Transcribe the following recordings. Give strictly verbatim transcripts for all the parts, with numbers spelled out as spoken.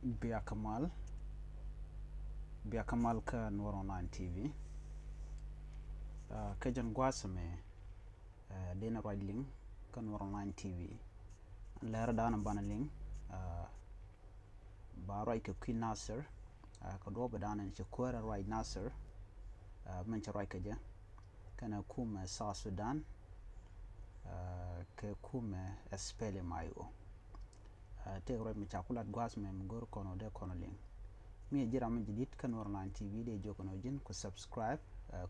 Biakamal, biakamal kä Nuɔr Online T V. Kä jɛn gua̱a̱th mɛ, dee ni ruac liŋ kä Nuɔr Online T V. Lɛr dan banɛ liŋ ba ruac kɛ kui̱ Nasir, kä duɔp dan ci kuäär ruac Nasir, mɛn ci ruac kɛ jɛ kɛnɛ kumɛ South Sudan, kɛ kumɛ SPLM-IO. Tëëk ruac mi ca ku lat gua̱a̱th mɛ mi go̱r kɔn wä dee kɔn liŋ. Mi ji̱ ram mi ji̱ di̱t kä Nuɔr Online T V dee jiök kɔn wä ji̱n ku subscribe,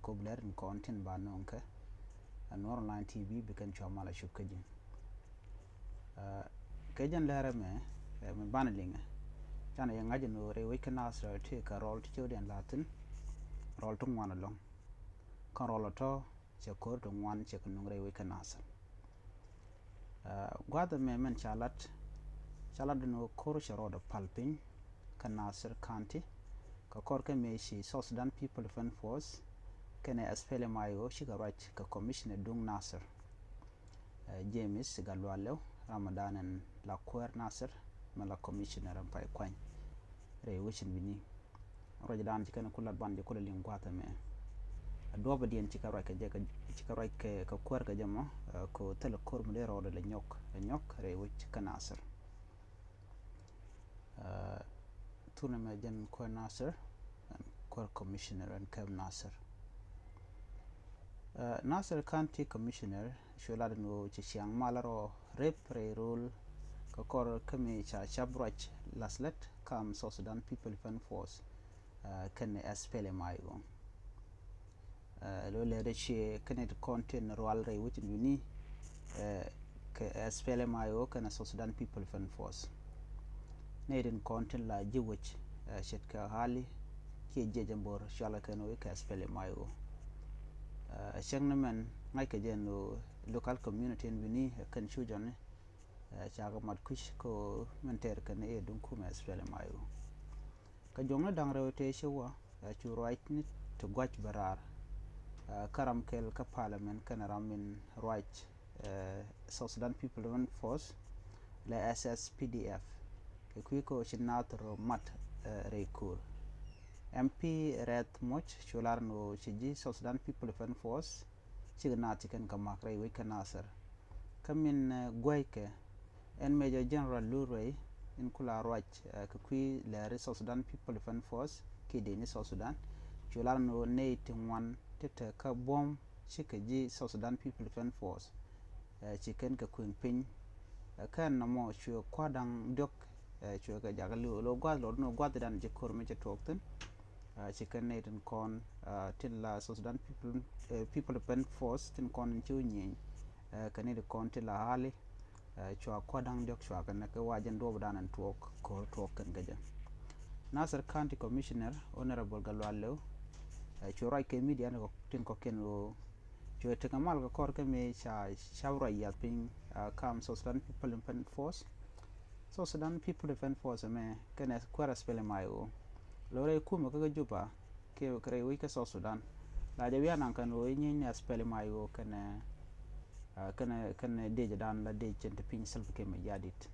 kop lɛr in kɔn tin ba no̱o̱ŋ kɛ Nuɔr Online T V bi kɛn cua mal a cup kä ji̱n. Kɛ jɛn lɛrɛ mɛ, mɛ banɛ liŋɛ. Canɛ yɛ ŋa̱c in wä rɛy wec kä Nasir tëëk kɛ rɔl ti cewdiɛn la̱thin, rɔl ti ŋuan ɛlɔ̱ŋ. Kä rɔl ɔ tɔ̱ cɛ ko̱r ti ŋuan cɛ kɛ nuŋ rɛy wec kä Nasir. Gua̱a̱th ɛmɛ mɛn ca lat, ca lat ni wä ko̱r cɛ rɔɔdɛ pal piny kä Nasir County. Kɛ kɔr kä mëë ci South Sudan People Defense Force kɛnɛ SPLM-IO cikɛ ruac kɛ commissioner duŋ Nasir, James Gatluak Lew, ram dan ɛn la kuäär Nasir mɛ la commissioner ɛn pay kuany rɛy wecin wi̱ni. Ruacdan ci kɛn ku lat ban jɛ ku lɛ liŋ gua̱a̱th ɛmɛ. Duɔpdiɛn ci kɛ ruac kɛ jɛ, ci kɛ ruac kɛ kuäär kɛ jɛ mɔ, kɛ thilɛ ko̱r mi dee rɔɔdɛ lɛ nyɔk, lɛ nyɔk rɛy wec kä Nasir. Thunɛ mɛ jɛn kuäär Nasir, kuäär commissioner ɛn kɛp Nasir. Nasir County Commissioner cu lat ni wä ci ciaŋ mal rɔ rep rɛy rol kɛ kɔr kä mi ca cap ruac lath lät kam South Sudan People Defense Force kɛnɛ SPLM-IO. Lo lɛ rɛ ciɛ kɛnɛ ti kɔn tin rual rɛy wecin wi̱ni kɛ SPLM-IO kɛnɛ South Sudan People Defense Force. Nɛ tin kɔn tin la ji̱ wec ce̱tkɛ hali kiɛ jiɛc ɛn bo̱r cualkɛ kɛn wec kɛ SPLM-IO. Cäŋ ni mɛn ŋa̱ckɛ jɛ ɛn local community ɛn wi̱ni kɛn cu jɔni cakɛ mat kui̱c kä min tɛɛr kɛn i̱ duŋ kumɛ SPLM-IO. Kä juɔ̱ŋni da̱ŋ rɛw tëë ci wä cu ruacni ti gua̱c bä raar kä ram kɛl kä parliament kɛnɛ ram min ruac South Sudan People Defense Force lɛ SSPDF kɛ kui̱ kä ci naath rɔ mat rɛy ko̱r. MP Rɛth Moc cu lar ni ɣöö ci ji̱ South Sudan People Defense Force cikɛ naath ci kɛn kɛ mak rɛy wec kä Nasir. Kä min guäckɛ ɛn Major General Lurey in kula ruac kɛ kui̱ lɛri South Sudan People Defense Force kiɛ dee ni South Sudan cu lar ni ɣöö nɛy ti ŋuan ti te kä buɔ̱m cikɛ ji̱ South Sudan People Defense Force ci kɛn kɛ kui̱ŋ piny. Kɛn nɔmɔ cuɛ kua̱r da̱ŋ diɔ̱k cuɛ kɛ jak li̱w lo gua̱th lɔ ni gua̱th dan ji̱ ko̱r mi cɛ tuɔɔk thi̱n. Ci kɛn nɛy tin kɔn tin la South Sudan People Defense Force tin kɔn in ci wä nyieny kɛ nɛy tin kɔn tin la hali. Cua kua̱r da̱ŋ diɔ̱k cua kɛn kɛ wa jɛn duɔp dan in tuɔɔk ko̱r tuɔɔk kɛn kɛ jɛ. Nasir County Commissioner Honorable Gatluak Lew cu ruac kɛ media tin kɔ̱kiɛn ɣöö cuɛ tekɛ mal kɛ kɔr kä mëë ca cap ruac yath piny kam South Sudan People Defense Force. South Sudan People Defense Force ɛmɛ kɛnɛ kuäär SPLM-IO. Lo rɛy kumɛ kä kä Juba kiɛ kɛ rɛy wec kä South Sudan la jɛ wi̱i̱ anaŋ kɛn ɣöö i̱ nyieny ni SPLM-IO kɛnɛ kɛnɛ kɛnɛ dec dan la dec cɛn ti piny Salva Kiir Mayardit.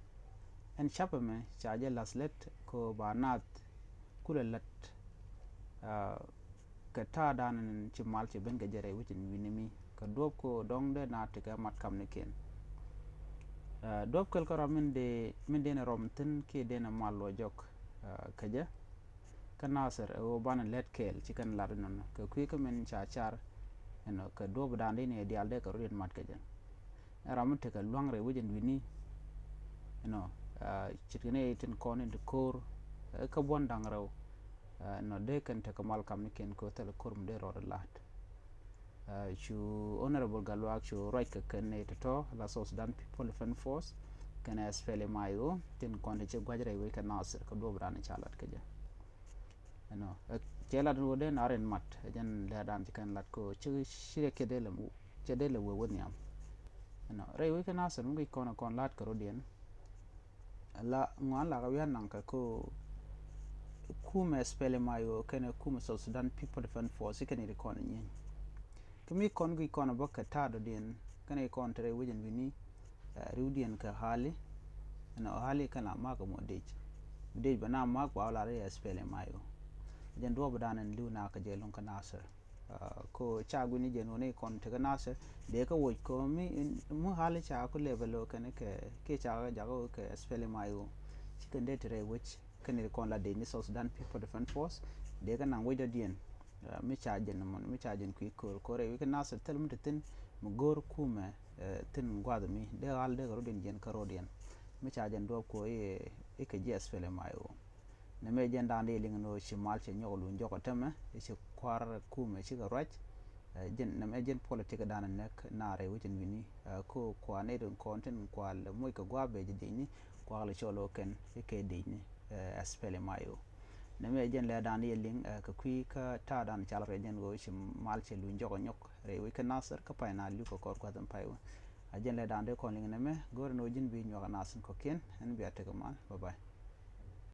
Ɛn cap ɛmɛ ca jɛ lath lät kɛ ɣöö ba naath kulɛ lät kɛ ta̱a̱dan ci mal ci ben kɛ jɛ rɛy wecin wi̱ni mi kɛ duɔ̱p ko dɔ̱ŋ dee na tekɛ mat kamnikiɛn. Duɔ̱p kɛl kä rɔm min dee min dee ni rɔm thi̱n kiɛ dee ni mal luɔ jɔk kɛ jɛ. Kä Nasir ɛ ɣöö banɛ lät kɛɛl ci kɛn lat inɔnɔ kɛ kui̱ kä min ca car inɔ kɛ duɔ̱pdan dee ni diaal dee kɛ rɔ̱diɛn mat kɛ jɛ. Ɛ ram mi tekɛ lua̱ŋ rɛy wecin wi̱ni inɔ ce̱tkɛ ni tin kɔn in ti ko̱o̱r kä buɔ̱n da̱ŋ rɛw. Nɔ dee kɛn tekɛ mal kamnikiɛn kɛ thilɛ ko̱r mi dee rɔɔdɛ la̱t. Cu Honorable Gatluak cu ruac kɛ kɛn nɛy tɔ̱tɔ̱ la South Sudan People Defense Force kɛnɛ SPLM-IO tin kɔn ti ci gua̱c rɛy wec kɛ Nasir kɛ duɔ̱pdan ca lat kɛ jɛ. Ɛnɔ cɛ lat wä dee na rin mat ɛ jɛn lɛ̈ɛ̈dan ci kɛn lat kɛ ci ci rɛ kiɛ dee lɛ cɛ dee lɛ wee wä nhiam. Ɛnɔ rɛy wec kɛ Nasir mi guic kɔn ɛ kɔn la̱t kɛ rɔ̱diɛn. La ŋuan la kɛ wi̱i̱ anaŋ kɛ ko kumɛ SPLM-IO kɛnɛ kumɛ South Sudan People Defense Force kɛnɛ ri kɔn nyieny. Kä mi kɔn guic kɔn bä kɛ ta̱a̱ dɔ̱diɛn kɛnɛ kɔn te rɛy wecɛn wi̱ni riwdiɛn kɛ hali. Ɛnɔ hali kɛn la makɛ mɔ dec. Bi dec bɛ na mak ba wä lar i̱ S P L M I O. Jɛn duɔ̱ɔ̱p dan in li̱w na kɛ jɛ luŋ kä Nasir. Ko ca guini jɛn wä ni kɔn tekɛ Nasir dee kä woc ko mi mi hali ca ku lɛ bɛ lo kɛn kɛ kiɛ ca jakä wä kɛ S P L M I O. Ci kɛn dee ti rɛy wec kɛn ri kɔn la dec ni South Sudan People Defense Force dee kä naŋ wec dɔ̱diɛn. Mi ca jɛn mɔn mi ca jɛn kui̱ ko̱r ko̱r rɛy wec kä Nasir thil mi ti thin mi go̱o̱r kumɛ thin gua̱th mi dee ɣal dee kɛ rɔ̱diɛn jɛn kä rɔ̱diɛn. Mi ca jɛn duɔ̱ɔ̱p ko i̱ kɛ ji̱ S P L M I O. Nɛmɛ jɛn da̱a̱n dee liŋ ni ɣöö ci mal cɛ nyɔk luny jɔk ɔ tämɛ ci kua̱r kumɛ cikɛ ruac. Jɛn nɛmɛ jɛn politik da̱a̱n näk naar ɛ wecin wi̱ni ko kua̱r ni rin kɔn tin kual moc kɛ gua̱a̱p bɛ jɛ dicni kuak lɛ cɔl ɣöö kɛn kɛ dicni. S P L M I O. Nɛmɛ jɛn lɛ da̱a̱n dee liŋ kɛ kui̱ kä ta̱a̱ da̱a̱n cal rɛ jɛn ɣöö ci mal cɛ luny jɔk ɔ nyɔk rɛ wec kä Nasir kä pay na li̱w kɛ kɔr kua̱th in pay wä. A jɛn lɛ da̱a̱n dee kɔn liŋ nɛmɛ go̱r ni ɣöö ji̱n bi nyuak Nasir kɔ̱kiɛn ɛn bia tekɛ mal. Bye bye.